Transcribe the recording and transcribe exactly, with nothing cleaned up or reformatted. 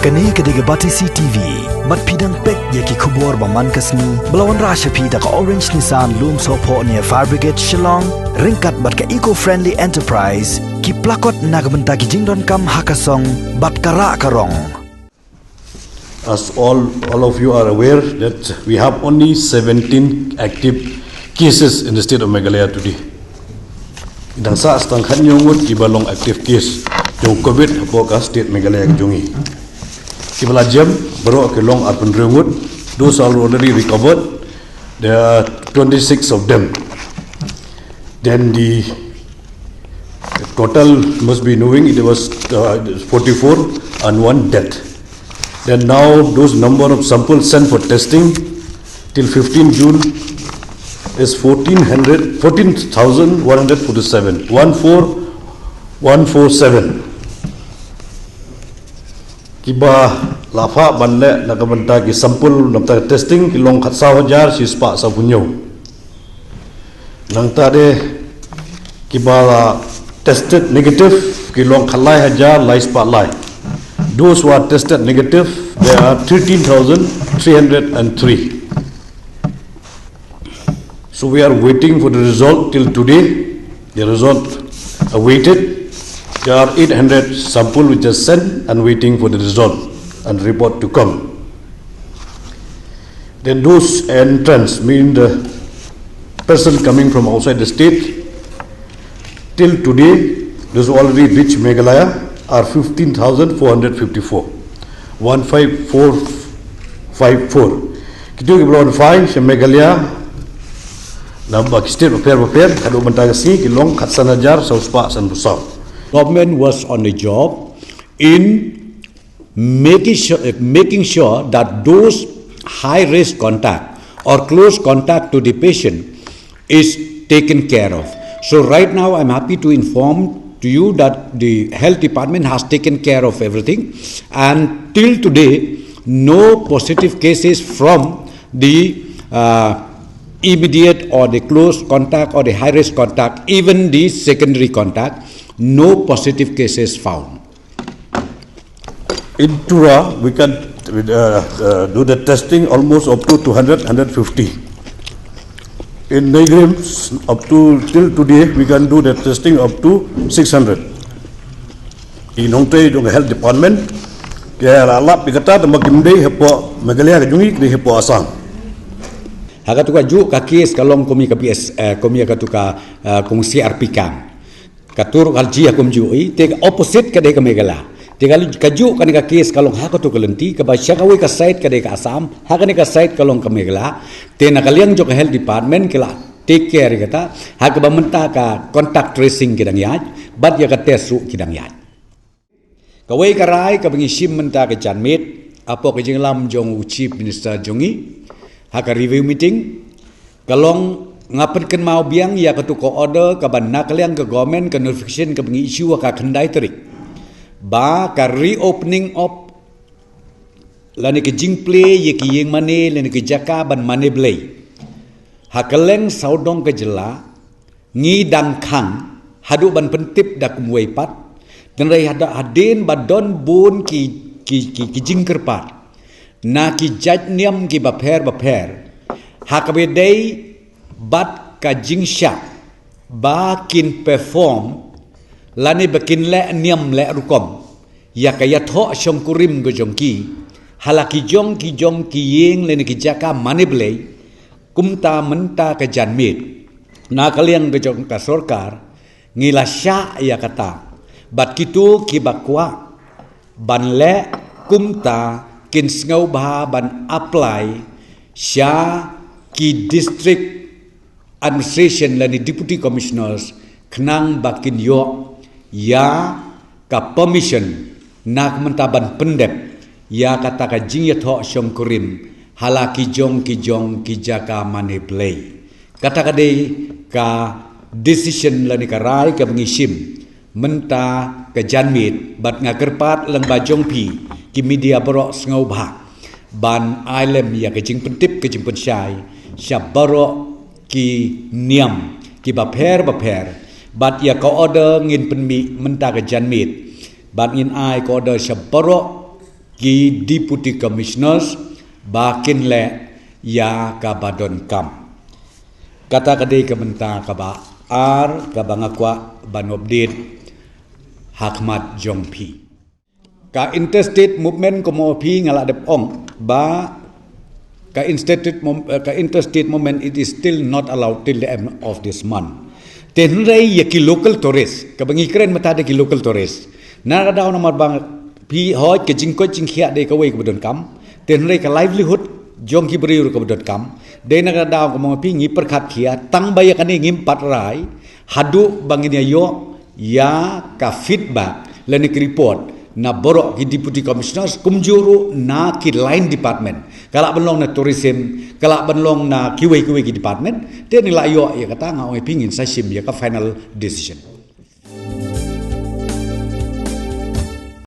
Kane ka dei ka Batesi T V. Bad phi dang peit ïa ki khubor ba man ka sngi ba la wanrah sha phi da ka Orange Nissan Lumsohphoh near Fire Brigade Shillong, ryngkat bad ka Eco Friendly Enterprise, ki plakot na ka bynta ki jingdonkam ha ka song bad ka rah ka rong. As all, all of you are aware that we have only seventeen active cases in the state of Meghalaya today. Dang sah tang khathynñiew ngut kiba long active case jong covid hapoh ka state Meghalaya ka jong ngi. Kiba la jem baroh ki long arphew hynriew ngut. Those are already recovered. There are twenty-six of them. Then the total must be knowing it was, uh, forty-four and one death. Then now those number of samples sent for testing till fifteenth June is fourteen hundred, fourteen thousand one hundred forty-seven, one four one four seven. Kiba la phah ban leh na ka bynta ki sample na bynta testing ki long khatsaw hajar shispah sawphew hynñiew. Nangta de kiba la tested negative ki long khatlai hajar laispah lai. Those who are tested negative, there are thirteen thousand three hundred and three. So we are waiting for the result till today. The result awaited. There are eight hundred sample which are sent and waiting for the result and report to come. Then those entrants, mean the person coming from outside the state, till today, those who already reached Meghalaya are fifteen thousand four hundred fifty-four. One five four five four. Kito ki ba la wan phai sha Meghalaya na ba ki state bapher bapher haduh mynta ka sngi ki long khatsan hajar sawspah sanphew saw. Government was on the job in making sure, making sure that those high risk contact or close contact to the patient is taken care of. So right now, I'm happy to inform to you that the health department has taken care of everything, and till today, no positive cases from the, uh, immediate or the close contact or the high risk contact, even the secondary contact, no positive cases found. In Tura, we can, uh, uh, do the testing almost up to two hundred, hundred fifty. In NEIGRIHMS, up to till today, we can do the testing up to six hundred. Ki nongtrei jong ka health department ki la lap ïa kata, tangba kim dei hapoh Meghalaya ka jong ngi, ki dei hapoh Assam. Ha katu ka juh ka case ka long kum ïa ka P S, eh, kum ïa katu ka, eh, kong C R P Kang. Ka tur ka jia kumjuh i, te ka opposite ka dei ka Meghalaya. Te ka, kajuh kane ka case ka long ha katu ka lynti, kaba sha kawei ka side ka dei ka Assam, ha kane ka side ka long ka Meghalaya. Te na ka liang jong ka health department ki la take care ïa kata, ha kaba mynta ka contact tracing ki dang ïaid, bad ïa ka test ruh ki dang ïaid. Kawei ka rai kaba ngi shim mynta ka janmiet, hapoh ka jingïalam jong u Chief Minister jong ngi, ha ka review meeting, ka long nga pynkynmaw biang ïa katu ka order kaba na ka liang ka government, ka notification kaba ngi issue ha ka khyndai tarik. Ba ka reopening of lane ka jingplie ïa ki ïing mane lane ki jaka ban mane blei ha kylleng sawdong ka jylla, ngi dang khang haduh ban pyntip da kumwei pat. Hynrei hada hadien ba don bun ki, ki, ki, ki jingkyrpad na ki jait niam kiba pher bapher, ha kaba dei bad ka jingshah ba kin perform lane ba kin leh niam leh rukom ïa ka ïathoh shongkurim ka jong ki ha la ki jong ki jong ki ïing lane ki jaka mane blei. Kumta mynta ka janmiet, na ka liang ka jong ka sorkar, ngi la shah ïa kata. Bad kito kiba kwah ban leh kumta kin sngewbha ban apply sha ki district administration lane deputy commissioners, khnang ba kin ïoh ïa ka permission na ka bynta ban pyndep ïa kata ka jingïathoh shongkurim ha la ki jong ki jong ki jaka mane blei. Kata ka dei ka decision lane ka rai kaba ngi shim mynta ka janmiet, bad nga kyrpad lyngba jong phi ki media baroh sngewbha ban ai lem ïa ka jingpyntip ka jingpynshai sha baroh ki niam kiba pher bapher. Bad ïa ka order ngin pynmih mynta ka janmiet, bad ngin ai ka order sha baroh ki Deputy Commissioners ba kin leh ïa kaba donkam. Kata ka dei ka bynta kaba ar kaba nga kwah ban update ha khmat jong phi. Ka interstate movement, kum ma phi nga la dep ong ba ka interstate mom-, eh, ka interstate movement, it is still not allowed till the end of this month. Te hynrei ïa ki local tourist, kaba ngi kren mynta da ki local tourist, na ka daw namar ba phi hoi ka jingkoit jingkhiah dei kawei kaba donkam. Te hynrei ka livelihood jong ki briew kaba donkam. Dei na ka daw, kum ma phi, ngi pyrkhat khia tang ba ïa kane ngim pat rai haduh ba ngin ïa ïoh ïa ka feedback lane ki report na baroh ki Deputy Commissioners, kumjuh ruh na ki line department, ka lah ban long na tourism, ka lah ban long na kiwei kiwei ki department. Te ngi la ïoh ïa kata, nga ong ïa phi, ngin sa shim ïa ka final decision.